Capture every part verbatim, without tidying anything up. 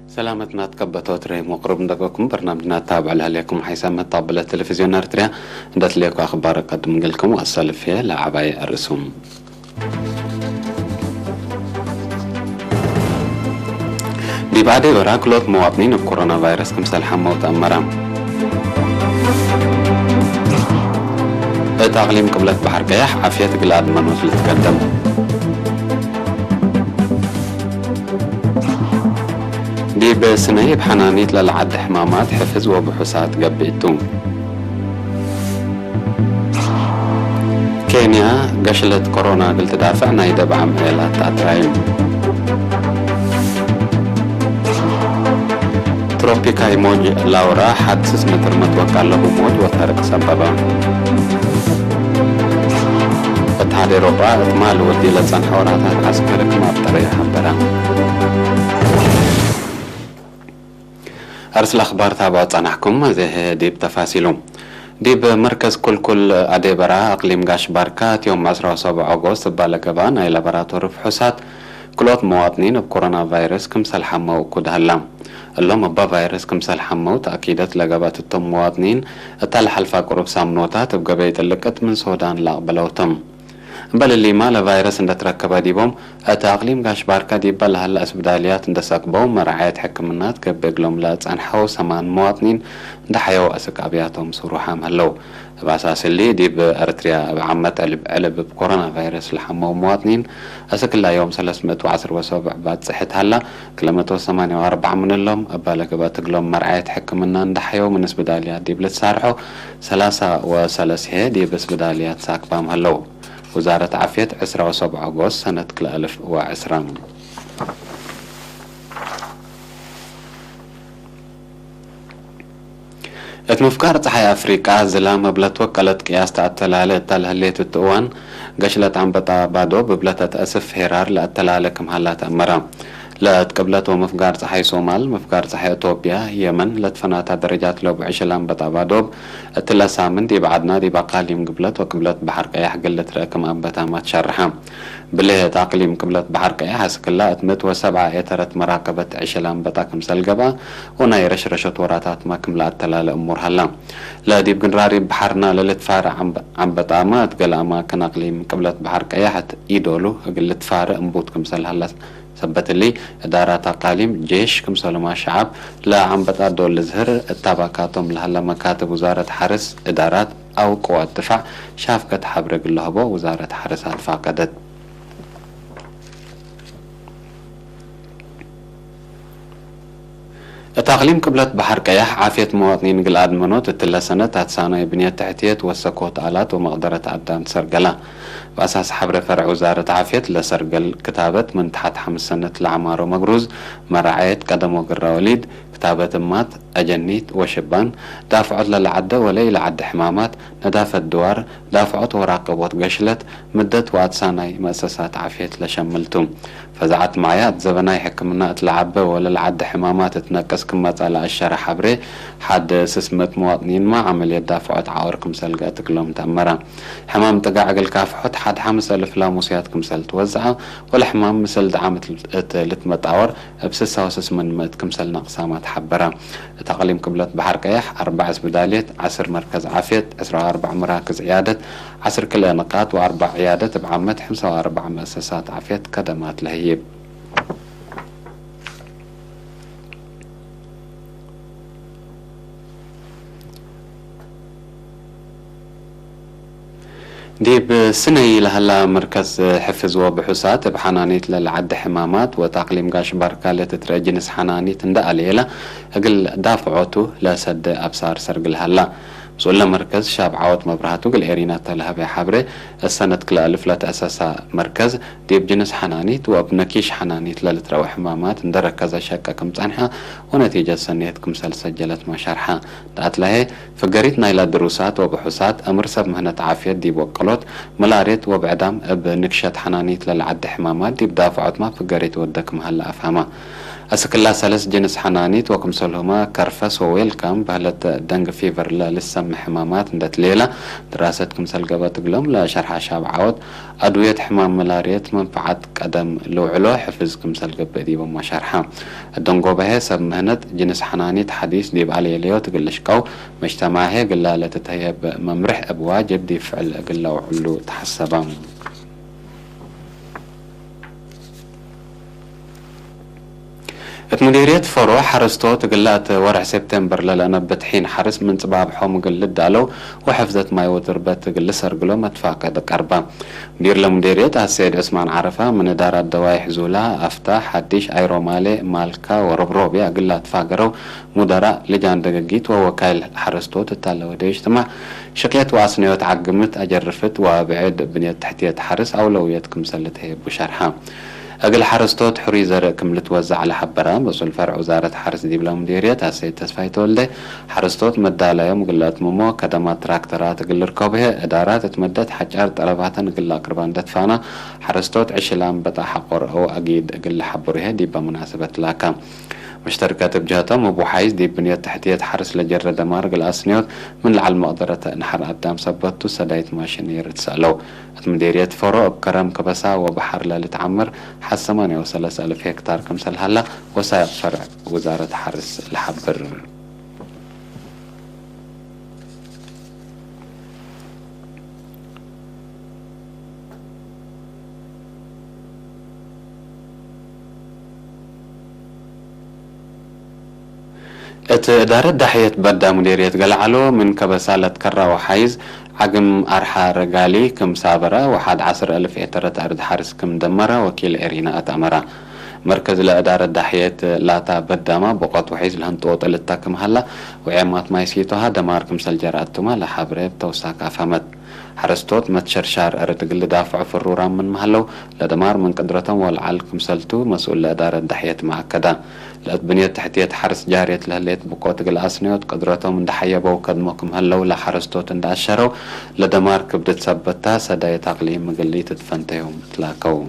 ሰላመትና ትከበቶ ትሬም ወቅሩብ እንደገኩም በርናምጅና ታብዕ ለህሌኩም ሓይሰ መታብለ ቴሌቪዝዮን ኤርትርያ እንደ ትሌኩ አኽባር ቀድም እግልኩም ወአሰልፍ ህዬ ለዐባይ አርእሱም። ዲብ አዴ በራ ክሎት መዋጥኒን እብ ኮሮና ቫይረስ ክምሰል ሐመው ተአመረ። እት አቅሊም ቅብለት በሐር ቀያሕ ዓፍየት እግል አድመኖት ልትቀደም። ዲብ ስነይ እብ ሐናኒት ለለዐደ ሕማማት ሕፍዝ ወብሑሳት ገብእ ቱ። ኬንያ፣ ገሽለት ኮሮና እግል ትዳፍዕ ናይ ደብዐ ምዕላት ተአትራይም። ትሮፒካይ ሞጅ ላውራ ሐድ ስስ ምትር መትወቅ አለቡ ሞጅ ወታርቅ ሰበበ። እትሓድ ኤሮጳ እት ማል ወዲ ለጸንሐ ወራታት ዐስከሪ ክም አብጠረዩ ሐበረ። አርስ ለአኽባር ታብዖ ጸናሕኩም፣ አዜ ህዬ ዲብ ተፋሲሉ። ዲብ መርከዝ ኩልኩል አዴበራ አቅሊም ጋሽ ባርካ፣ እት ዮም ዐስራ ወሰብዕ ኦጎስት እባ ለገብአ ናይ ላቦራቶሪ ፍሑሳት፣ ክልኦት መዋጥኒን እብ ኮሮና ቫይረስ ክምሰል ሐመው እኩድ ሀላ። እሎም እባ ቫይረስ ክምሰል ሐመው ተአኪደት ለገብአት እቶም መዋጥኒን፣ እታ ለሐልፋ ቅሩብ ሳምኖታት እብ ገበይ ጥልቅት ምን ሶዳን ለአቅበለው ቶም። እምበል እሊማ፣ ለቫይረስ እንደ ትረከበ ዲቦም፣ እት አቅሊም ጋሽ ባርካ ዲበ ለሀለ እስብዳልያት እንደ ሰክበው፣ መርዓየት ሕክምናት ገብእ እግሎም ለጸንሐው ሰማን መዋጥኒን እንደ ሐየው አስክ አብያቶም ስሩሓም ሀለው። እብ አሳስ እሊ፣ ዲብ ኤረትርያ እብ ዓመት ዕልብ ዕልብ እብ ኮሮና ቫይረስ ለሐመው መዋጥኒን፣ አስክ እላ ዮም ሰለስ ምእት ወዐስር ወሰብዕ ባጽሕት ሀላ፣ ክለ ምእት ወሰማንያ ወአርበዕ ምን እሎም እባ ለገብአት እግሎም መርዓየት ሕክምና እንደ ሐየው ምን እስብዳልያት ዲብ ልትሳርሖ ሰላሳ ወሰለስ ህዬ ዲብ እስብዳልያት ሳክባም ሀለው። ውዛረት ዓፍየት ዕስራ ወሰብዕ ኦጎስት ሰነት ክልኤ አልፍ ወዕስራ። እት ምፍጋር ጸሓይ አፍሪቃ ዝላም እብ ለትወቀለት ቅያስ ተአተላለ እተ ለህሌት እት እዋን፣ ገሽለት አንበጣ ባዶብ እብ ለተትአስፍ ሄራር ለአተላለ ክም ሀላ ተአመረ። ለእት ቅብለት ወምፍጋር ጸሓይ ሶማል፣ ምፍጋር ጸሓይ አቶብያ፣ የመን ለትፈናታ ደረጃት ለቡ ዕሽል አንበጣ ባዶብ፣ እትለ ሳምን ዲብ ዐድና ዲብ አቃሊም ግብለት ወቅብለት በሐር ቀያሕ እግል ልትረአ ክም አንበታማት ሸርሐ። ብሌህ እት አቅሊም ቅብለት በሐር ቀያሕ አስክላ እት ምእት ወሰብዓ ኤተረት መራቀበት ዕሽል አንበጣ ክምሰል ገብአ ወናይ ረሽረሸት ወራታትመ ክም ለአተላለ እሙር ሀላ። ለዲብ ግንራሪብ በሐርና ለልትፋረ አንበ-፣ አንበጣመ እት ገሌ አማክን አቅሊም ቅብለት በሐር ቀያሕ እት ኢዶሉ እግል ልትፋረ እንቡት ክምሰል ሀላ ሰበት እሊ፣ እዳራት አቃሊም፣ ጄሽ፣ ክምሰልሁመ ሸዐብ ለአንበጣ ዶል ልዝህር እታባካቶም ለሀለ መካትብ ውዛረት ሐርስ፣ እዳራት አው ቅዋት ድፋዕ ሻፍከት ሐብሬ እግል ለሀቦ ውዛረት ሐርስ አትፋቀደት። እት አቅሊም ቅብለት በሐር ቀያሕ፣ ዓፍየት መዋጥኒን እግል አድመኖት እትለ ሰነት አትሳናይ ብንየት ተሕትየት ወሰኮት አላት ወመቅደረት አዳም ትሰርገላ። በአሳስ ሐብሬ ፈርዕ ውዛረት ዓፍየት ለሰርገል ክታበት ምን ተሐት ሐምስ ሰነት ለዐማሮ መግሩዝ፣ መራዐየት ቀደም ወግራ ወሊድ፣ ክታበት እማት፣ አጀኒት ወሽባን፣ ዳፍዖት ለለዐደ ወለኢለዐደ ሕማማት፣ ነዳፈት ድዋር፣ ዳፍዖት ወራቅቦት ገሽለት፣ ምደት ወአትሳናይ መአሰሳት ዓፍየት ለሸምል ቱ። ፈዛዐት ማያ እት ዘበናይ ሕክምና እት ለዐበ ወለለዐደ ሕማማት እት ነቅስ ክም መጽአ ለአሸረ ሐብሬ፣ ሐድ ስስ ምእት መዋጥኒንመ ዐመልየት ዳፍዖት ዐወር ክምሰል ገአት እግሎም ተአመረ። ሕማም ጥጋዕ እግል ካፍሖት ሐድ ሐምስ አልፍ ላሙስያት ክምሰል ትወዝዐ፣ ወለሕማም ምስል ደዓም እት ልትመጣወር እብ ስሳ ወስስ ምን ምእት ክምሰል ነቅሳማት ሐበረ። እት አቅሊም ቅብለት በሐር ቀያሕ፣ አርበዕ እስብዳልየት፣ ዐስር መርከዝ ዓፍየት፣ ዕስራ ወአርበዕ መራክዝ ዕያደት፣ ዐስር ክልኤ ንቃጥ ወአርበዕ ዕያደት እብ ዓመት፣ ሕምሳ ወአርበዕ መአሰሳት ዓፍየት ከደማት ለህይብ። ዲብ ስነይ ለሀላ መርከዝ ሕፍዝ ወብሑሳት፣ እብ ሐናኒት ለለዐደ ሕማማት ወእት አቅሊም ጋሽ ባርካ ለትትረአ ጅንስ ሐናኒት እንደ አልየላ፣ እግል ዳፍዖቱ ለሰደ አብሳር ሰርግል ሀላ። ምስኡለ መርከዝ ሻብ ዓወት መብርሃቱ እግል ኤሪና እተ ለሀበየ ሐብሬ፣ እሰነት ክልኤ አልፍ ለተአሰሳ መርከዝ፣ ዲብ ጅንስ ሐናኒት ወእብ ነኪሽ ሐናኒት ለልትረአ ሕማማት እንደ ረከዘ ሸቀ ክም ጸንሐ ወነቲጀት ሰንየት ክምሰል ሰጀለትመ ሸርሐ። ተአትላሄ፣ ፍገሪት ናይላ ድሩሳት ወብሑሳት፣ አምር ሰብ ምህነት ዓፍየት ዲብ ወቀሎት፣ መላርየት ወብዕዳም እብ ንክሸት ሐናኒት ለለዐደ ሕማማት ዲብ ዳፍዖትመ ፍገሪት ወደ ክም ሀለ አፍሀመ። አስክላ ሰለስ ጅንስ ሐናኒት ወክምሰልሁመ ከርፈስ ወዌልካም በህለት ደንግ ፊቨር ለልሰሜ ሕማማት እንዴ ትሌላ ድራሰት ክምሰል ገብአት እግሎም ለሸርሐ ሻብ ዐወት፣ አድውየት ሕማም መላርየት መንፈዐት ቀደም ልውዕሎ ሕፍዝ ክምሰል ገብእ ዲቦም ወሸርሐ። እደንጎበ ህዬ ሰብ ምህነት ጅንስ ሐናኒት ሐዲስ ዲብ አሌሌዮት እግል ልሽቀው መጅተማዕ ህዬ እግላ ለትትሀየብ መምርሕ እብ ዋጅብ ዲብ ፍዕል እግል ለአውዕሉ ተሐሰበ። እት ሙዲርየት ፈሮ ሐረስቶት እግለ እት ወርሕ ሴፕቴምበር ለለአነብት ሒን ሐርስ ምን ጽባብሖም እግል ልዳለው ወሕፍዘት ማይ ወትርበት እግል ልሰርግሎ መትፋቀድ ቀርበ። ሙዲር ለሙዲርየት አሰይድ ዑስማን ዐረፋ ምን እዳራት ደዋይሕ ዙላ፣ አፍታ፣ ሐዲሽ፣ አይሮማሌ፣ ማልካ ወሮብሮብያ እግል ለአትፋገረው ሙደራእ፣ ልጃን ደገጊት ወወካይል ሐረስቶት እታለ ወዴ እጅትማዕ ሽቅየት ወአስነዮት ዐግምት፣ አጀርፍት ወብዕድ ብንየት ተሕትየት ሐርስ አውለውየት ክምሰል ልትሀየቡ ሸርሐ። እግል ሐረስቶት ሕሩይ ዘርእ ክም ልትወዘዕ ለሐበረ መስኡል ፈርዕ ውዛረት ሐርስ ዲብለ ሙዲርየት አሰይድ ተስፋይ ተወልደ፣ ሐረስቶት መዳላዮም እግል ለአትምሞ ከደማት ትራክተራት እግል ልርከቡ ህዬ፣ እዳራት እት መደት ሐጫር ጠለባተን እግል ለአቅርባ እንዴ ትፋና፣ ሐረስቶት ዕሽል አንበጣ ሐቆር አው አጊድ እግል ለሐብሩ ህዬ ዲበ መናሰበት ላካ። መሽተርከት እብ ጀህቶም፣ እብ ወሓይዝ ዲብ ብንየት ተሕትየት ሐርስ ለጀረ ደማር እግል አስንዮት ምን ለዐል መቅደረት እንሐር አዳም ሰበት ቱ፣ ሰዳይት ማሽነሪ ትሰአለው። እት ምዴርየት ፈሮ እብ ከረም ከበሳ ወበሐር ለልትዐምር ሐ ሰማንያ ወሰለስ አልፍ ሄክታር ክምሰል ሀላ ወሳይቅ ፈርዕ ውዛረት ሐርስ ለሐብር። እት እዳረት ዳሕየት በዳ ሙዴርየት ገልዓሎ፣ ምን ከበሳ ለትከራ ወሓይዝ ዐግም አርሓ ረጋሊ ክም ሳበረ ወሓድ ዐስር አልፍ ኤተረት አርድ ሐርስ ክም ደመረ ወኪል ኤሪና አትአመረ። መርከዝ ለእዳረት ዳሕየት ላታ በዳመ ቦቀት ወሒዝ ለህንጦጥ ልታ ክም ሀላ ወዔማት ማይ ሲቶሃ ደማር ክምሰል ጀርአቱመ ለሐብሬ እብ ተውሳክ አፍሀመት። ሐረስቶት መትሸርሻር አርድ እግል ልዳፍዑ ፍሩራም ምንመ ሀለው፣ ለደማር ምን ቅድረቶም ወለዐል ክምሰልቱ መስኡል ለእዳረት ዳሕየትመ አከደ። ለእት ብንየት ተሕትየት ሐርስ ጃርየት ለህሌት ብቆት እግል አስነዮት ቅድረቶም እንዴ ሐየበው ከድሞ ክም ሀለው ለሐረስቶት እንዴ አሸረው፣ ለደማር ክብድት ሰበትታ ሰዳይት አቅሊም እግል ኢትትፈንተዮም ትላከው።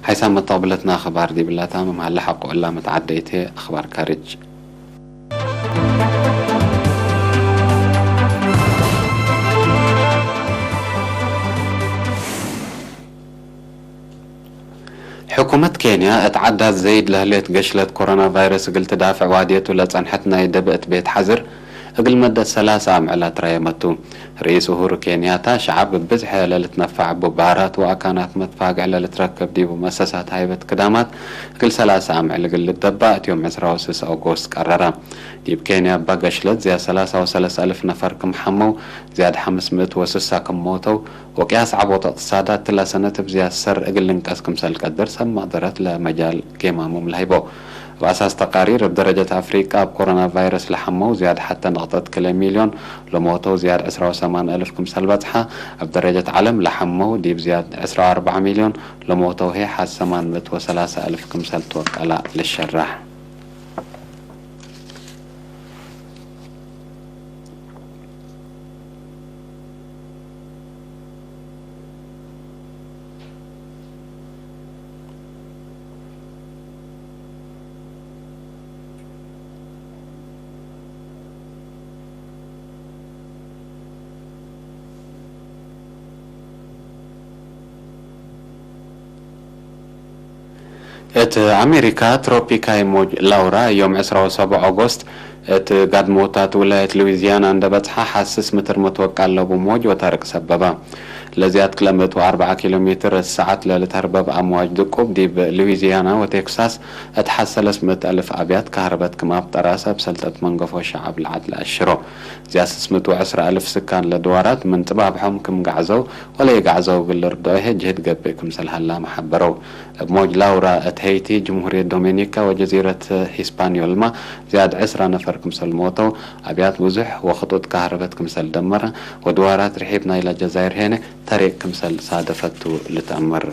ሐይሳም መተቅብለትና አኽባር ዲብላ ታምም ሀለ፣ ሐቆ እላ መትዓደይት ህዬ አኽባር ካርጅ። ሕኩመት ኬንያ፣ እት ዓዳት ዘይድ ለህሌት ገሽለት ኮሮና ቫይረስ እግል ትዳፍዕ ዋድየቱ ለጸንሐት ናይ ደብእት ቤት ሐዝር፣ እግል መደት ሰላሰ አምዕል አትራየመቱ። ርኢስ ኡሁሩ ኬንያታ፣ ሸዐብ እብ ብዝሐ ለልትነፈዕ እቡ ባራት ወአካናት መትፋግዕ ለልትረከብ ዲቡ መሰሳት ሃይበት ክዳማት፣ እግል ሰላሰ አምዕል እግል ልደባእ፣ እት ዮም ዕስራ ወስስ አውጎስት ቀረረ። ዲብ ኬንያ እበ ገሽለት ዝያድ ሰላሳ ወሰለስ አልፍ ነፈር ክም ሐመው፣ ዝያድ ሐምስ ምእት ወስሳ ክም ሞተው፣ ወቅያስ ዐቦት እቅትሳዳት እትላ ሰነት እብ ዝያድ ሰር እግል ልንቀስ ክምሰል ቀድር ሰብ መቅደረት ለመጃል ጌማሞም ለሀይቦ። እብ አሳስ ተቃሪር፣ እብ ደረጀት አፍሪቃ እብ ኮሮና ቫይረስ ለሐመው ዝያድ ሐተ ነቅጠት ክልኤ ሚልዮን፣ ለሞተው ዝያድ ዕስራ ወሰማን አልፍ ክምሰል በጽሐ፣ እብ ደረጀት ዐለም ለሐመው ዲብ ዝያድ ዕስራ ወአርበዕ ሚልዮን፣ ለሞተው ህዬ ሐ ሰማን ምእት ወሰላሰ አልፍ ክምሰል ትወቀላ ልሸራሕ። እት አሜሪካ፣ ትሮፒካይ ሞጅ ላውራ ዮም ዕስራ ወሰብዕ ኦጎስት እት ጋድሞታት ውላየት ሉዊዝያና እንደ በጽሐ፣ ሐስስ ምትር መትወቅ አለቡ ሞጅ ወታርቅ ሰበበ። ለዝያድ ክልኤ ምእት ወአርበዓ ኪሎ ሜትር እት ሰዓት ለልትሀርበብ አምዋጅ ድቁብ፣ ዲብ ሉዊዝያና ወቴክሳስ እት ሐ ሰለስ ምእት አልፍ አብያት ከሀርበት ክም አብጠራ ሰብ ሰልጠት መንገፎ ሸዐብ ለዐድ ለአሽሮ። ዝያድ ስስ ምእት ወዕስራ አልፍ ስካን ለድዋራት ምን ጽባብሖም ክም ገዕዘው ወለኢገዕዘው እግል ልርድኦ ህዬ ጅህድ ገብእ ክምሰል ሀላመ ሐበረው። እብ ሞጅ ላውራ እት ሄይቲ፣ ጅምሁርየት ዶሜኒካ ወጀዚረት ሂስፓንዮልማ ዝያድ ዕስራ ነፈር ክምሰል ሞተው፣ አብያት ብዙሕ ወክጡጥ ከሀርበት ክምሰል ደመረ፣ ወድዋራት ርሒብ ናይላ ጀዛይር ሄነ ተሬቅ ክምሰል ሳደፈቱ ልትአመር።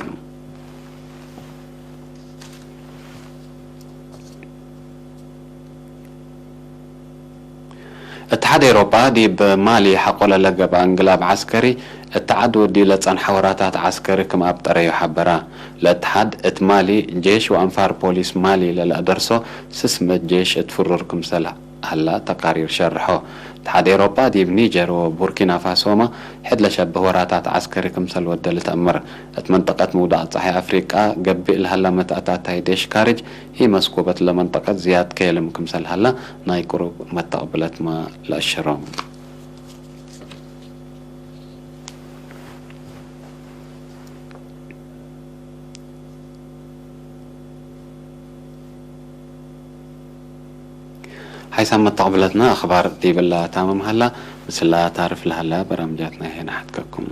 እትሓድ ኤውሮጳ ዲብ ማሊ ሐቆ ለለገብአ እንቅላብ ዐስከሪ እት ዐድ ወድዩ ለጸንሐ ወራታት ዐስከሪ ክም አብጠረዩ ሐበረ። ለእትሓድ እት ማሊ ጄሽ ወአንፋር ፖሊስ ማሊ ለለአደርሶ ስስመት ጄሽ እት ፍሩር ክምሰል ሀላ ተቃሪር ሸርሖ። እትሓድ ኤውሮጳ ዲብ ኒጀር ወቡርኪና ፋሶመ ሕድ ለሸብህ ወራታት ዐስከሪ ክምሰል ወደ ልትአምር። እት መንጠቀት ምውዳቅ ጸሓይ አፍሪቃ ገብእ ለሀላ መትአታታይ ዴሽ ካርጅ ኢመስኩበት ለመንጠቀት ዝያድ ከየልም ክምሰል ሀላ ናይ ቅሩብ መተቅብለትመ ለአሸሮም። ሓይሳም መተቅብለትነ አክባር ዲብላ ታምም ሀላ፣ ምስላ ታርፍ ለሀላ በራምጃት ናይሄ ነሐትከኩም።